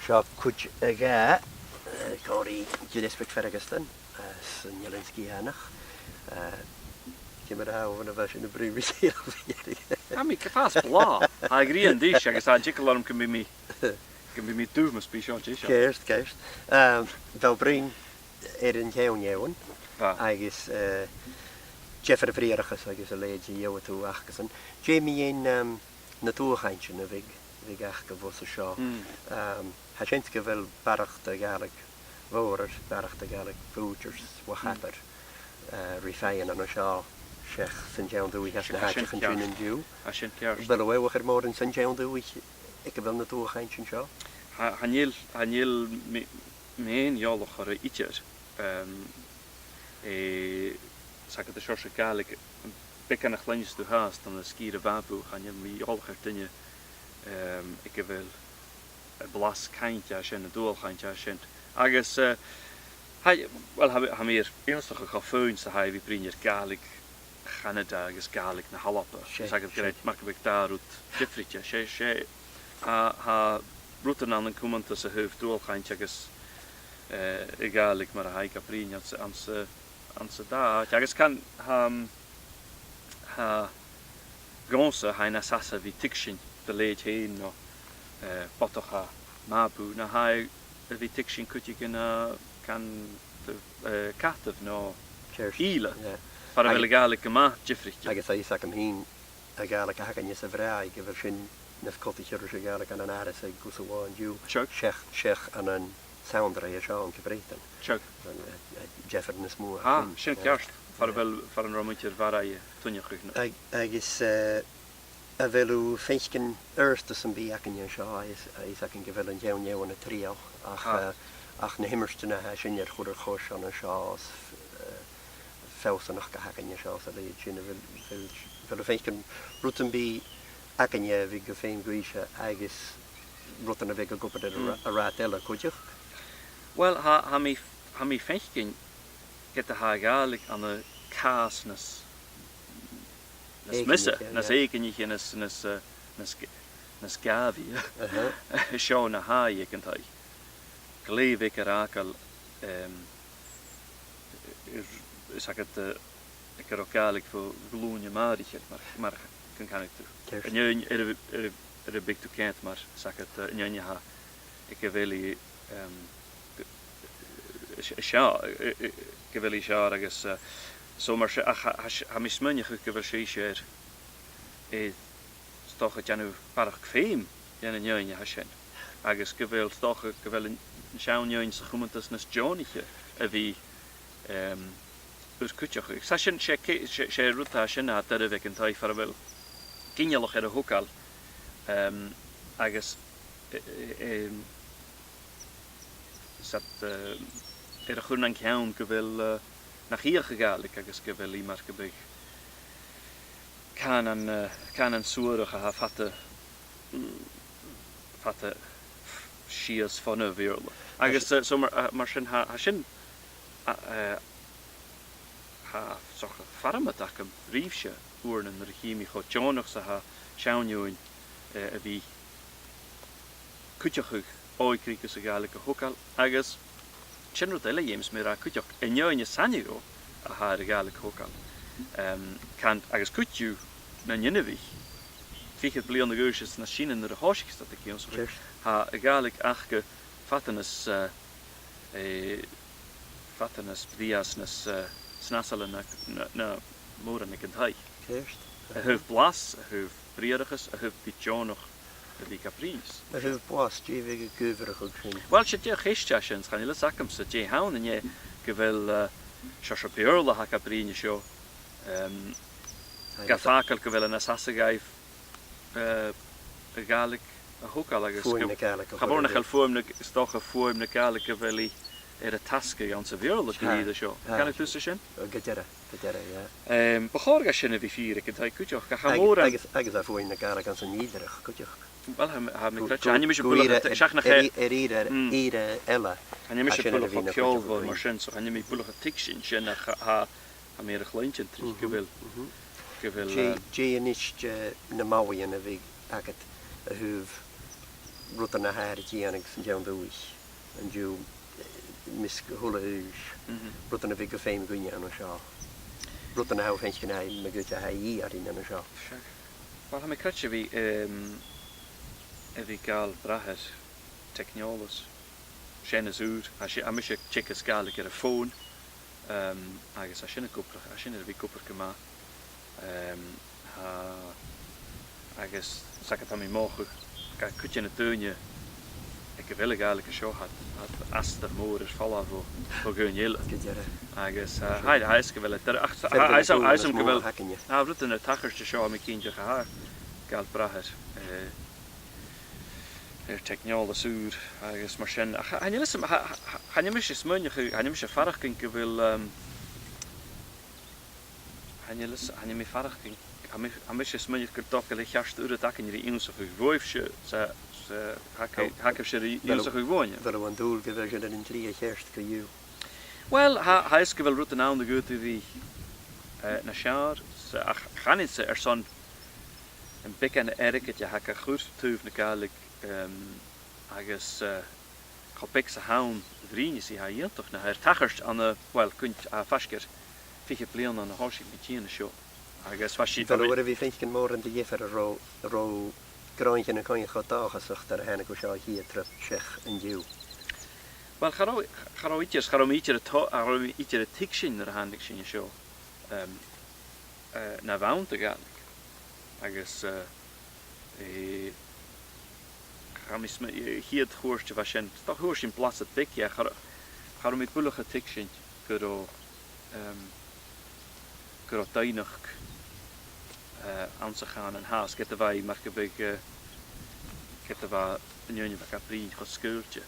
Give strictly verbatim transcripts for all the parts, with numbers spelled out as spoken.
Seo cuid a dhà, eh, còmhla ri Gilleasbaig Ferguson, eh, san Eilean Sgitheanach. Eh, ciamar a tha thu a' faireachdainn a' bruidhinn ri Sìlean? Tha mi gu fàs blàth. Tha e a' ghrian a-nis agus tha an t-eagal orm gum bi mi, gum bi mi dubh mus bi seo an t-seo. Ceart, ceart. Ehm, bha thu a' bruidhinn air an t-seann-fheadhainn. Bha. Agus, eh, diofar a bhriathrachas agus a leithid a gheibheadh tu aca-san. Dè mu dheidhinn, ehm, na dualchainntean a bhiodh, a bhiodh aca bho seo. Mm. Ehm, tha sinn gu bheil barrachd de Ghàidhlig mhòr, barrachd de Ghàidhlig bhùidsear, whatever, eh, ri fhaighinn an seo, seach san t-seann dùthaich anns na h-àiteachan sin an-diugh. Tha sin ceart. A bheil thu eòlach air mòran san t-seann dùthaich aig a bheil na dualchainntean seo? Tha, chan eil, chan eil mi, mi fhèin eòlach orra idir. Ehm, eh, 's aithne dhut an seòrsa Gàidhlig, beagan a chluinneas tu fhathast ann an sgìre Bhabù, chan eil mi eòlach air duine, ehm, aig a bheil a bhlas cainnt a tha sin, a' dualchainnt a tha sin. Agus, eh, tha, uill, tha, tha mi air ionnsachadh cho faoin 's a tha e a bhith a' bruidhinn air Gàidhlig Chanada agus Gàidhlig na h-Alba. 'S aithne dhut gur e mar gum biodh dà rud diofraichte. 'S e, 's e, tha, tha rudan ann an cumantas a thaobh dualchainnt agus, eh, a' Ghàidhlig mar a tha i ga bruidhinn anns, anns, anns an dà àite. Agus can, tha, tha dhòmhsa, tha e nas fhasa a bhith a' tuigsinn do leithid fhèin no, eh, bodach à Mabou, na tha e a bhith a' tuigsinn cuideigin à, can, eh, Cataibh no Ìle. Ceart. Yeah. Far a bheil a' Ghàidhlig gu math diofraichte. Agus tha fhios agam fhìn, a' Ghàidhlig a th' againne sa Bhràigh, gu bheil sin nas coltaiche ris a' Ghàidhlig ann an Àrasaig gus a-mhàin an-diugh. Sure. Seach, seach ann an Sanndraigh an seo ann an Ceap Breatainn. Sure. An, eh, eh, diofar nas motha. Ah, sin ceart. Far a bheil, far an robh muinntir Bharraigh a' tuineachadh na. Ag-, agus, eh, a bheil thu a' faicinn adhartas sam bith againne an seo, is, is againn gu bheil an t-seann fheadhainn a' triall, ach, eh, ach na h-iomairtean a tha sin air chur air chois ann an seo, is, eh, feallsanachd a th' againne an seo, 's a leithid sin, a bheil, bheil, bheil thu a' faicinn rud sam bith againne a bhiodh gu feum dhuibhse agus rudan a bhiodh ag obair air an ra-, an rathad eile cuideachd? Uill, tha, tha mi, tha mi a' faicinn ged a tha a' Ghàidhlig ann an càs nas, nas miosa, nas èiginniche, nas, nas, eh, nas g-, nas gàbhaidhe. Aha. Seo na tha i aig an taigh. Glè bheag air fhàgail, em, air, is agad, eh, aig an robh Gàidhlig bho ghlùin a-màireach, mar, mar gun canadh tu. Ceart. An fheadhainn air a, air a, air am biodh tu a' coimhead mar, is agad, eh, an fheadhainn a tha, aig a bheil i, em, gu, eh, seo, eh, eh, gu bheil i seo agus, eh, so mar sin, ach tha, tha, tha mi a' smaoineachadh gu bheil sibhse air, eh, 's dòcha a' dèanamh barrachd feum dhen an fheadhainn a tha sin. Agus gu bheil, 's dòcha gu bheil an, an seann fheadhainn sa chumantas nas deònaiche a bhith, em, ur cuideachadh. 'S tha sin, 's e ce-, 's e, 's e rud a tha sin a tha doirbh aig an taigh far a bheil ginealach air a thogail, em, agus, e-, e-, em, 's iad, eh, air a chur nan ceann gu bheil, eh, nach fhiach a' Ghàidhlig agus gu bheil i mar gum biodh cànan, eh, cànan suarach a tha fada, mm, fada sìos fon a' Bheurla. Agus, eh, so mar, eh, mar sin tha, tha sin, eh, eh, tha 's dòcha farmad agam ribhse uaireannan nuair a chì mi cho deònach 's a tha seann fheadhainn, eh, a bhith cuideachadh òigridh gus a' Ghàidhlig a thogail, agus sin rud eile a dh'fheumas mi a ràdh cuideachd, an fheadhainn as aithne dhomh a tha air a' Ghàidhlig a thogail, em, can, agus cuid dhiubh nan inbhich, fichead bliadhna a dh'aois is nas sine nuair a thòisich iad ag ionnsachadh, tha a' Ghàidhlig aca fada nas, eh, eh, fada nas brèagha 's nas, eh, snasaile na, na, na mòran aig an taigh. Ceart. A thaobh blas, a thaobh briathrachas, a thaobh a bhith deònach a bhith ga bruidhinn. A thaobh blas, dè bhiodh ag adhbharachadh sin? Uill, 's e deagh cheist a tha sin, chan eil fhios agamsa dè th' ann, an e gu bheil, eh, seòrsa Beurla a tha ga bruidhinn an seo, em, ga fhàgail gu bheil e nas fhasa dhaibh, eh, a' Ghàidhlig a thogail agus fuaim na Gàidhlig a chur air. Cha mhòr nach eil fuaim na, 's dòcha fuaim na Gàidhlig a bheil i air a tasgadh anns a' Bheurla gu lèir an seo. Tha. Can thu sin? Gu dearbh, gu dearbh, yeah. Em, bu chòir dha sin a bhith fìor aig an taigh cuideachd, ach cha mhòr an... Agus, agus a' fuaim na Gàidhlig anns an Ìlearach cuideachd. Uill, tha, tha mi a' creidsinn, chan eil mise buileach, seach nach e... Air ìre, air ìre eile. Chan eil mise buileach cho ceòlmhor mar sin, so chan eil mi buileach a' tuigsinn sin, ach tha, tha, tha mi air a chluinntinn tric gu bheil, gu bheil, eh, dè, dè a-nis, eh, na molaidhean a bhiodh agad a thaobh rudan a thathar a' dèanamh san t-seann dùthaich an-diugh, eh, am measg a h-uile aois, Mhm. rudan a bhiodh gu feum dhuinne an seo. Rudan a tha thu a' faicinn a tha, ma dh'fhaodte, a tha a dhìth oirnn an seo. Seadh. Uill, tha mi a' creidsinn a bhith, em, a bhith a' gabhail brath air teicneòlas. Sin as ùr, tha si-, tha mise a' teagasg Gàidhlig air a' fòn, em, agus tha sin ag obair, tha sin air a bhith ag obair gu math. Em, tha, agus 's e gu bheil mi a' mothachadh gu bheil cuid de na daoine aig a bheil a' Ghàidhlig an seo, tha, tha astar mòr air falbh bho, bho dhaoine eile. Gu dearbh. Agus, eh, tha, tha fhios gu bheil e doirbh, ach, tha, tha fhios, tha fhios gu bheil, tha rudan a' tachairt an seo, tha mi cinnteach, a tha a' gabhail brath air, eh, air teicneòlas ùr agus mar sin. Ach chan eil fhios agam, tha, tha, chan eil mise a' smaoineachadh, chan eil mise a' faireachdainn gu bheil, em, chan eil fhios, chan eil mi a' faireachdainn, tha mi, tha mise a' smaoineachadh gur dòcha gu bheil a' cheart uiread againn ri ionnsachadh bhuaibhse, 's e, 's e, tha, tha, tha agaibhse ri ionnsachadh bhuainne. Bheil thu an dùil gu bheil sinn air an t-slighe cheart co-dhiù? Uill, tha, tha fhios gu bheil rudan ann a dh'fhaodadh a bhith, eh, nas fheàrr, 's e, ach chanainn-sa airson am beagan airgid a th' aca a chur taobh na Gàidhlig, em, agus, eh, cho beag 's a th' ann a bhruidhneas i, tha e iongantach na tha air tachairt ann an, uill, gun, a, faisg air fichead bliadhna on a thòisich mi a' tighinn an seo. Agus bha sinn... Bheil thu air a bhith a' faicinn mòran de dhiofar a robh, a robh gràinnean a' coimhead cho dòchasach nuair a thàinig thu seo a' chiad turas seach an-diugh? Uill, cha robh, cha robh idir, cha robh mi idir a' to-, cha robh mi idir a' tuigsinn nuair a thàinig sinn an seo, em, eh, na bh' ann de Ghàidhlig. Agus, eh, eh, tha mi sm-, eh, a' chiad chuairt a bha sin, 's dòcha fhuair sinn blasad beag dheth, cha ro-, cha robh mi buileach a' tuigsinn gun robh, em, gun robh doimhneachd, eh, anns a' chànan fhathast, ged a bha i mar gum biodh, eh, ged a bha an fheadhainn a bha ga bruidhinn cho sgaoilte,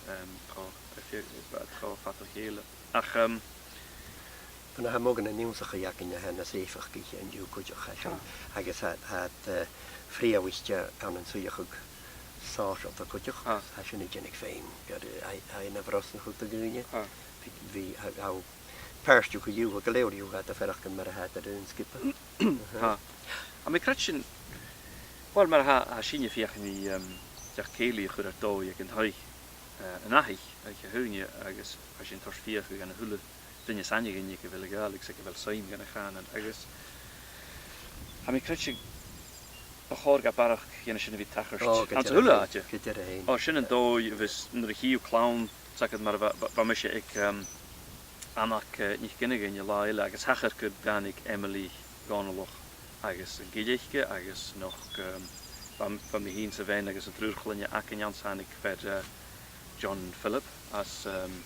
em, cho, eh, fi-, eh, cho fada ri chèile. Ach, em, Bha na h-amannan ionnsachadh againn a tha nas èifeachdaiche an-diugh cuideachd, tha sin, Ah. agus tha, tha iad, eh, freumhaichte ann an suidheachadh sòisealta cuideachd, Ah. tha sin a' dèanamh feum, gur, eh, tha, tha e na bhrosnachadh do dhaoine. Ah. Bidh, bidh, tha, tha pàirt dhiubh co-dhiù, gu leòr dhiubh, tha iad a' faireachdainn mar a tha iad air aon sgioba. Tha. Tha mi a' creidsinn, uill, mar a tha, tha sinne a' feuchainn ri, em, dìreach cèilidh a chur air dòigh aig an taigh, eh, an ath-oidhche, Oidhche Haoine, agus tha sinn a' toirt fiathachadh dhan a h-uile duine as aithne dhuinne gu bheil a' Ghàidhlig 's gu bheil suim dhan a' chànan, agus tha mi a' creidsinn bu chòir dha barrachd dhen a sin a bhith a' tachairt anns a h-uile àite. Ò, gu dearbh fhèin. Ò, sin an dòigh a bhios nuair a chì thu clann, 's agad mar a bha, bha, bha mise aig, em, Anna, eh, NicFhionghain an latha eile agus thachair gun tàinig Emily Dhòmhnallach agus an gille aice agus nochd, em, bha, bha mi fhìn 's a bhean agus an triùir chloinne againn ann, 's thàinig fear, eh, John Philip às, em,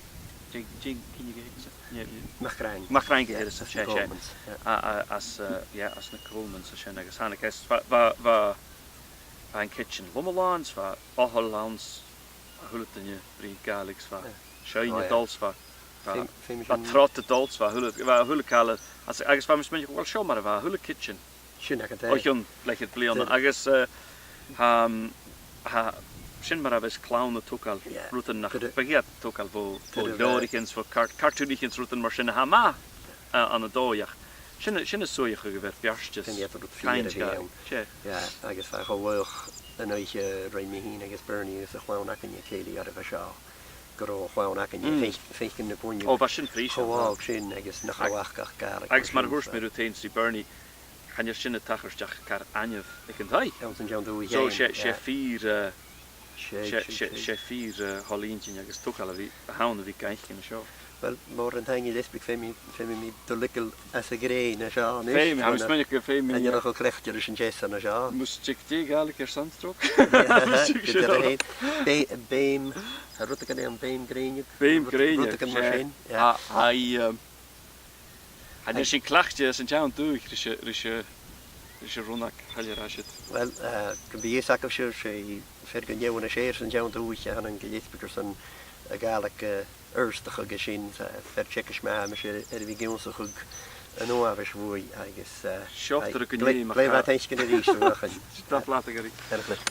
dè, dè an cinneadh a th' aige-san? Nì, nì. MacFhraing. MacFhraing a th' aige-san, 's e, 's e. Colemans, yeah. A, a, às, eh, yeah, às na Colemans an sin agus thàinig e, 's bha, bha, bha, bha an kitchen loma-làn, 's bha othail ann, 's a h-uile duine a' bruidhinn Gàidhlig, 's bha seinn a' dol, 's bha, bha, bha trod a' dol, 's bha a h-uile, bha a h-uile càil, agus, agus bha mi a' smaoineachadh, uill, seo mar a bha a h-uile kitchen o chionn leth-cheud bliadhna. Agus, eh, tha, tha, sin mar a bhios clann a' togail rudan nach biodh iad a' togail bho, bho leabhraichean, bho car-, cartoonichean 's rudan mar sin a tha math, eh, ann an dòigh, ach sin, sin an suidheachadh a bheir beartas cainnt dha. Yeah, agus bha e cho laghach an oidhche a rinn mi fhìn agus Bernie agus a' chlann againne cèilidh oirbh an seo, gun robh a' chlann againne a' faic-, faicinn na buainne. Ò, bha sin prìseil, cho òg sin agus nach robh aca ach Gàidhlig. Agus mar a thuirt mi riut fhèin 's ri Bernie, chan eil sin a' tachairt ach car ainneamh aig an taigh. Anns an t-seann dùthaich fhèin, 's e, 's e fìor, eh, 's e, 's e, 's e fìor, eh, thoil-inntinn agus togail a bhith, a th' ann a bhith ga fhaicinn an seo. Uill, mòran taing, a Ghilleasbaig, feumaidh, feumaidh mi do leigeil às a' ghrèin an seo a-nis. Feumaidh, tha mi a' smaoineachadh gu feumaidh. Chan eil e cho cleachdte ris an t-seasamh an seo. Mus tig dè Gàidhlig air Sunstroke. Gu dearbh fhèin. Be-, beum, tha rudeigin ann, beum grèine. Beum grèine, rudeigin mar sin. Tha, tha i, um, chan eil sinn cleachdte san t-seann dùthaich ris a', ris a', ris an rionnag, cha leig mi a ràdh siud. Uill, eh, gum bi fhios agaibhse, 's e fear gun deamhan as fheàrr san t-seann dùthaich a th' ann an Gilleasbaig airson a' Ghàidhlig, eh, adhartachadh an sin, 's e fear teagaisg math a tha mise air, air a bhith ag ionnsachadh an uabhais bhuaidh agus, eh, seo, glè mhath, taing a-rithist, a Mhurchaidh. Tapadh leat, a Ghilleasbaig.